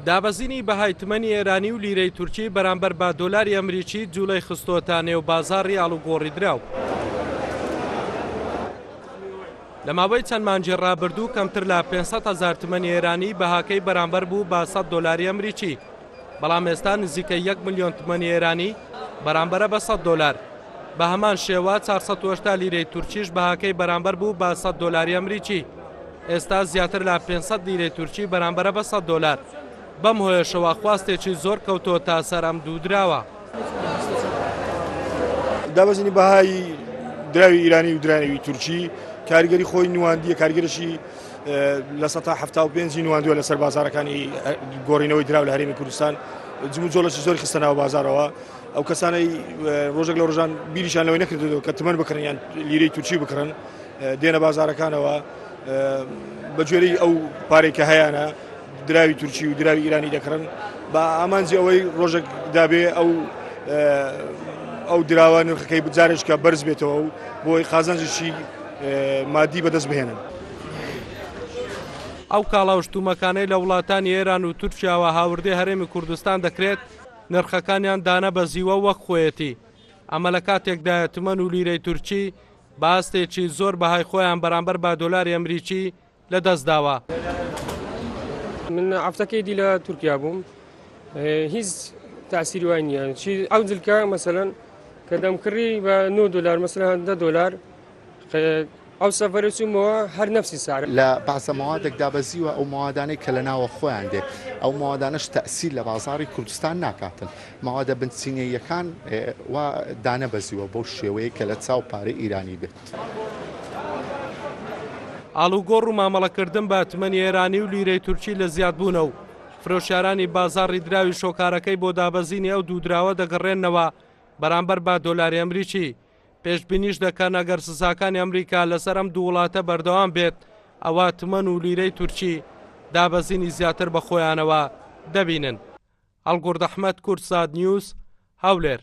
دابەزینی بەهای تمەنی ئێرانی و لیرەی تورکی بەرامبەر بە دۆلاری ئەمریکی جوڵەی خستۆتە نێو بازاڕی ئاڵوگۆڕی دراو. لە ماوەی چەند مانگی ڕابردوو کەمتر لە 500 هەزار تمەنی ئێرانی بەهاکەی بەرامبەر بوو بە 100 دۆلاری ئەمریکی، بەڵام ئێستا نزیکەی 1 ملیۆن تمەنی ئێرانی بەرامبەرە بە 100 دۆلار. بە هەمان شێوە 480 لیرەی تورکیش بەهاکەی بەرامبەر بوو بە 100 دۆلاری ئەمریکی. ئێستا زیاتر لە 500 لیرەی تورکی بەرامبەرە بە 100 دۆلار. بەم هۆیەشەوە خواستێکی زۆر کەوتۆتە سەر ئەم دوو دراوە. دابەزینی بەهای دراوی ئیرانی و دراوی تورکی کاریگەری خۆی نواندیە، کاریگەرشی 75% نواندووە لەسەر بازارەکانی گۆڕینەوەی دراو لە هەرێمی کوردستان. جموجۆڵێکی زۆری خستە ناو بازارەوە. ئەو کەسانەی ڕۆژێک لە ڕۆژان بیریشان لەوەی نەکردەوە کە تمەن بکڕن یان لیرەی تورکی بکڕن، دێنە بازارەکانەوە بە گوێرەی ئەو پارەی کە هەیانە دراوی تورکی و دراوی ئیرانی دەکڕن بە ئامانجی ئەوەی ڕۆژێک دابێ ئەو دراوە نرخەکەی بجارێکە بەرز بێتەوە و بۆی قازانجێکی مادی بەدەست بهێنن. ئەو کاڵا و شتومەکانەی لە وڵاتانی ئێران و تورکیاوە هاوردەی هەرێمی کوردستان دەکرێت، نرخەکانیان دانەبەزیوە وەک خۆیەتی. ئەمە لە کاتێکدایە تمەن و لیرەی تورکی بە ئاستێکی زۆر بەهای خۆیان بەرامبەر بە دۆلاری ئەمریکی لەدەستداوە. من هەفتەکەی دی لە تورکیا بووم، هیچ تاسیری وای نییە. چی ئەو جلکە مەسەلەن کە دەمکڕی بە 9 دلار مەسەلەن 10 دلار، ئەو سەفەرە چوومەوە هەر نەفسی سعر. لە بەعزە مەوادێک دابەزیوە، ئەو مەوادانەی کە لە ناوە خۆیان دێ، ئەو مەوادانەش تەئسیر لە بازاڕی کوردستان ناکاتن. مەوادە بنچینەییەکان وا دانەبەزیوە بەو شێوەیەی کە لە چاو پارەی ئیرانی بێت. ئاڵوگۆڕ و مامەڵەکردن بە تمەنی ئێرانی و لیرەی تورکی لە زیادبوونە و فرۆشیارانی بازاڕی دراوی شۆکارەکەی بۆ دابەزینی ئەو دوو دراوە دەگەڕێننەوە بەرامبەر بە دۆلاری ئەمریکی. پێشبینیش دەکەن ئەگەر سزاکانی ئەمریکا لەسەر ئەم دوو وڵاتە بەردەوام بێت، ئەوا تمەن و لیرەی تورکی دابەزینی زیاتر بە خۆیانەوە دەبینن. هەڵگورد ئەحمەد، کوردسات نیوز، هەولێر.